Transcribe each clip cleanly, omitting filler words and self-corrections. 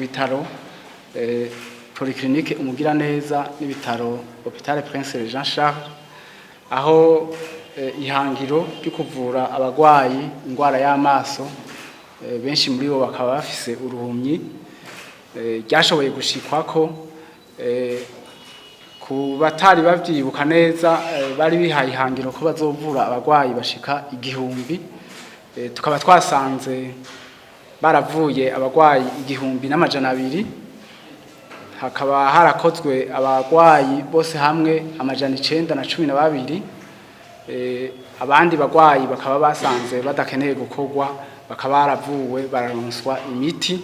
bitaro Polyclinique Umugiraneza n'ibitaro Hôpital Prince Jean Charles, aho ihangiro ryo kuvura abagwayi ingwara y'amaso, benshi muri bo bakaba bafise uruhumyi, ryashoboye gushikwako. Ku batari bavyibuka neza, bari bihaye ihangiro ko bazovura abagwayi bashika 1000, tukaba twasanze baravuye abagwayi 1200, hakaba harakozwe abagwayi bose hamwe 912. Abandi bagwayi bakaba basanze badakeneye gukorwa, bakaba baravuwe, bararonswa imiti,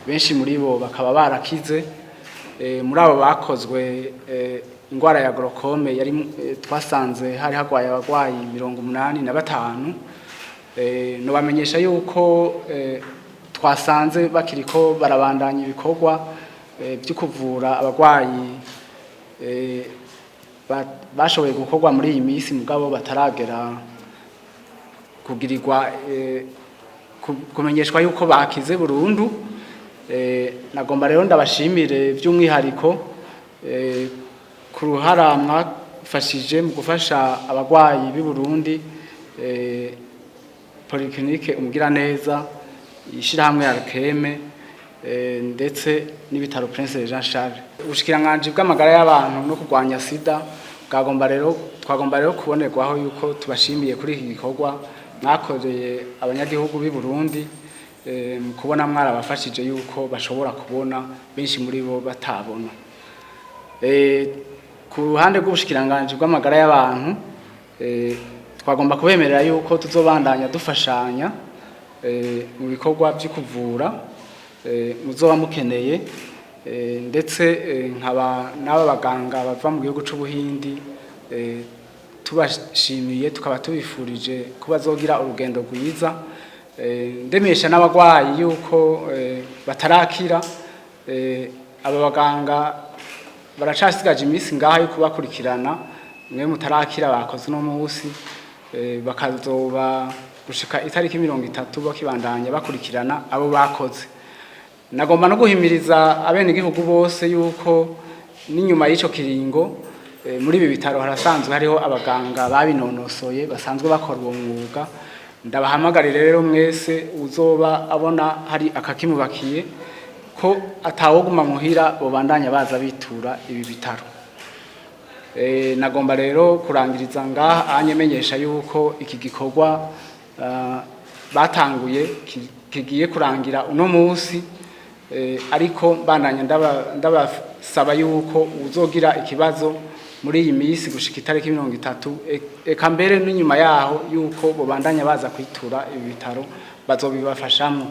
benshi muri bo bakaba barakize. Muri abo bakozwe ingwara ya glaucome yari twasanze hari hagwaye abagwayi 85. Nobamenyesha yuko twasanze bakiriko barabandanya ibikorwa byo kuvura abagwayi bashoboye gukorwa muri iyi minsi, mugabo bataragera kugirirwa kumenyeshwa yuko bakize burundu. Nagomba rero ndabashimire by'umwihariko ku ruhara mwafashije mu gufasha abagwayi b'i Burundi, Polyclinique Umugiraneza, ishirahamwe ya Rukeme, ndetse n'ibitaro Prince Jean Charles. Ubushikiranganji bw'amagara y'abantu no kurwanya sida bwagomba rero, twagomba rero kubonerwaho yuko tubashimiye kuri iki gikorwa mwakoreye abanyagihugu b'i Burundi, mu kubona mwarabafashije yuko bashobora kubona, benshi muri bo batabona. Ku ruhande rw'ubushikiranganji bw'amagara y'abantu, twagomba kubemerera yuko tuzobandanya dufashanya mu bikorwa byo kuvura muzoba mukeneye, ndetse nkaba n'aba baganga bava mu gihugu c'Ubuhindi tubashimiye, tukaba tubifurije ko bazogira urugendo rwiza. Ndemesha n'abagwayi yuko batarakira, aba baganga baracasigaje iminsi ngaha yo kubakurikirana. Mwe mutarakira bakoze uno munsi, bakazoba gushika itariki 30 bakibandanya bakurikirana abo bakoze. Nagomba no guhimiriza abenegihugu bose yuko n'inyuma y'ico kiringo, muri ibi bitaro harasanzwe hariho abaganga babinonosoye basanzwe bakora uwo mwuga. Ndabahamagarire rero mwese uzoba abona hari akakimubakiye ko atawoguma muhira, bobandanya baza bitura ibi bitaro. Nagomba rero kurangiriza ngaha anyemenyesha yuko iki gikorwa batanguye kigiye kurangira uno munsi, ariko mbandanya ndabasaba yuko uzogira ikibazo muri iyi minsi gushika itariki 30, eka mbere n'inyuma yaho, yuko bobandanya baza kwitura ibi bitaro, bazobibafashamwo.